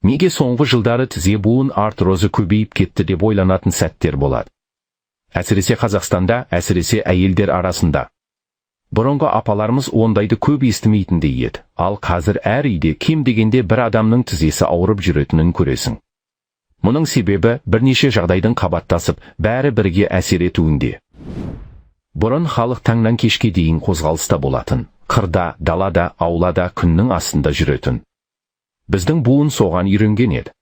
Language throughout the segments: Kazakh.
Неге соңғы жылдары тізе буын артрозы көбейіп кетті деп ойланатын сәттер болады. Әсіресе Қазақстанда, әсіресе әйелдер арасында. Бұрынғы апаларымыз ондайды көп естімейтіндей еді. Ал қазір әр үйде кем дегенде бір адамның тізесі ауырып жүретінін көресің. Мұның себебі бірнеше жағдайдың қабаттасып, бәрі бірге әсер етуінде. Бұрын халық таңнан кешке дейін қозғалыста болатын. Қырда, далада, аулада күннің астында жүретін. Біздің буын соған үйренген еді.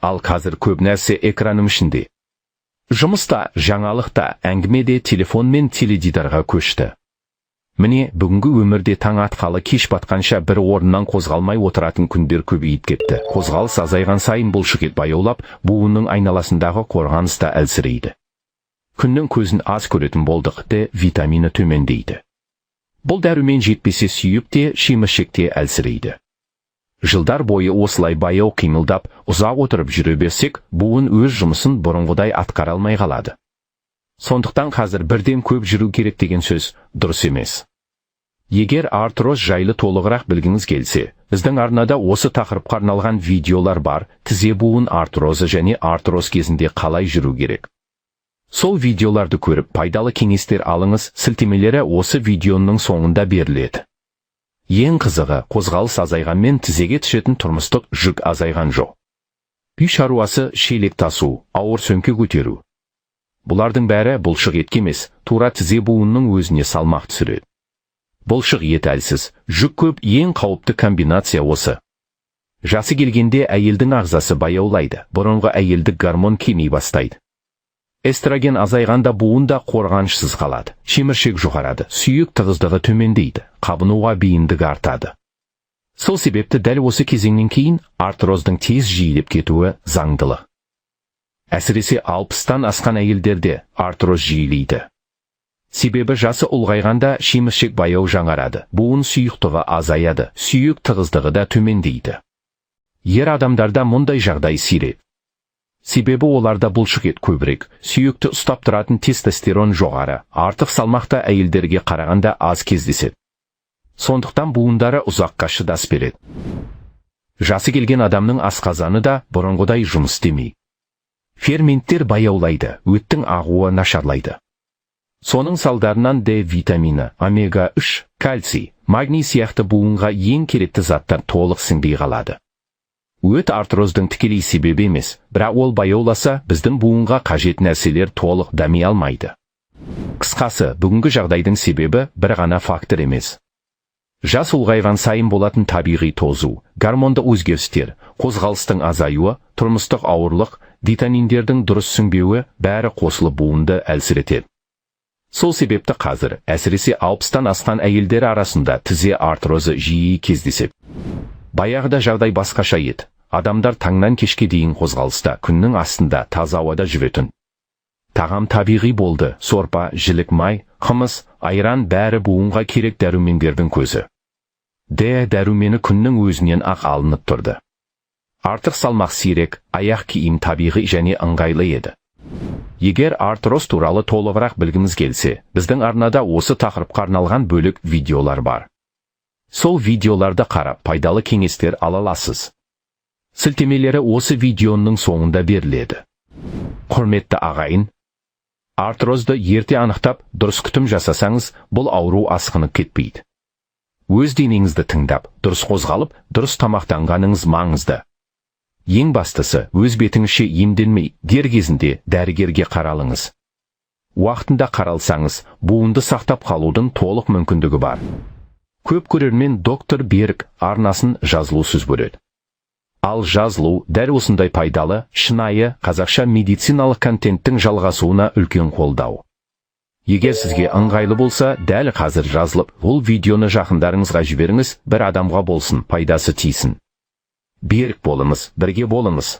Ал қазір көп нәрсе экранның ішінде. Жұмыста, жаңалықта, әңгімеде телефон мен теледидарға көшті. Міне, бүгінгі өмірде таң атқалы кеш батқанша бір орыннан қозғалмай отыратын күндер көбейіп кетті. Қозғалыс азайған сайын бұлшық ет баяулап, буынның айналасындағы қорғаныс та әлсірейді. Күннің көзін аз көретін болдық, Д витамині төмендейді. Бұл дәрумен жетпесе, сүйек те, шеміршек те әлсірейді. Жылдар бойы осылай баяу қимылдап, ұзақ отырып жүре берсек, буын өз жұмысын бұрынғыдай атқара алмай қалады. Сондықтан қазір бірден көп жүру керек деген сөз дұрыс емес. Егер артроз жайлы толығырақ білгіңіз келсе, біздің арнада осы тақырыпқа арналған видеолар бар: тізе буын артрозы және артроз кезінде қалай жүру керек. Сол видеоларды көріп, пайдалы кеңестер алыңыз, сілтемелері осы видеоның соңында беріледі. Ең қызығы, қозғалыс азайғанмен тізеге түсетін тұрмыстық жүк азайған жоқ. Үй шаруасы, шелек тасу, ауыр сөмке көтеру. Бұлардың бәрі бұлшық етке емес, тура тізе буынның өзіне салмақ түсіреді. Бұлшық ет әлсіз, жүк көп, ең қауіпті комбинация осы. Жасы келгенде әйелдің ағзасы баяулайды, бұрынғы әйелдік гормон кеми бастайды. Эстроген азайғанда буын да қорғанышсыз қалады, шеміршек жұқарады, сүйек тығыздығы төмендейді, қабынуға бейімдігі артады. Сол себепті дәл осы кезеңнен кейін артроздың тез жиілеп кетуі заңдылық. Әсіресе 60-тан асқан әйелдерде артроз жиілейді. Себебі жасы ұлғайғанда шеміршек баяу жаңарады, буын сұйықтығы азаяды, сүйек тығыздығы да төмендейді. Ер адамдарда мұндай жағдай сирек. Себебі оларда бұлшық ет көбірек, сүйекті ұстап тұратын тестостерон жоғары, артық салмақ та әйелдерге қарағанда аз кездеседі. Сондықтан буындары ұзаққа шыдас береді. Жасы келген адамның асқазаны да бұрынғыдай жұмыс істемей. Ферменттер баяулайды, өттің ағуы нашарлайды. Соның салдарынан Д витамині, омега 3, кальций, магний сияқты буынға ең керекті заттар толық сіңбей қалады. Өт артроздың тікелей себебі емес, бірақ ол баяуласа, біздің буынға қажет нәрселер толық дами алмайды. Қысқасы, бүгінгі жағдайдың себебі бір ғана фактор емес. Жас ұлғайған сайын болатын табиғи тозу, гормонды өзгерістер, қозғалыстың азаюы, тұрмыстық ауырлық, витаминдердің дұрыс сіңбеуі, бәрі қосылып буынды әлсіретеді. Сол себепті қазір, әсіресе 60-тан асқан әйелдер арасында тізе артрозы жиі кездеседі. Баяғыда жағдай басқаша еді. Адамдар таңнан кешке дейін қозғалыста, күннің астында, таза ауада жүретін. Тағам табиғи болды: сорпа, жілік май, қымыз, айран, бәрі буынға керек дәрумендердің көзі. Д дәрумені күннің өзінен ақ алынып тұрды. Артық салмақ сирек, аяқ киім табиғи және ыңғайлы еді. Егер артроз туралы толығырақ білгіңіз келсе, біздің арнада осы тақырыпқа арналған бөлек видеолар бар. Сол видеоларды қарап, пайдалы кеңестер ала аласыз. Сілтемелері осы видеоның соңында беріледі. Құрметті ағайын, артрозды ерте анықтап, дұрыс күтім жасасаңыз, бұл ауру асқынып кетпейді. Өз денеңізді тыңдап, дұрыс қозғалып, дұрыс тамақтанғаныңыз маңызды. Ең бастысы, өз бетіңізше емделмей, дер кезінде дәрігерге қаралыңыз. Уақытында қаралсаңыз, буынды сақтап қалудың толық мүмкіндігі бар. Көп көрермен Доктор Берік арнасын жазылусыз көреді. Ал жазылу дәл осындай пайдалы, шынайы қазақша медициналық контенттің жалғасуына үлкен қолдау. Егер сізге ыңғайлы болса, дәл қазір жазылып, бұл видеоны жақындарыңызға жіберіңіз, бір адамға болсын, пайдасы тисін. Берік болыңыз, бірге болыңыз.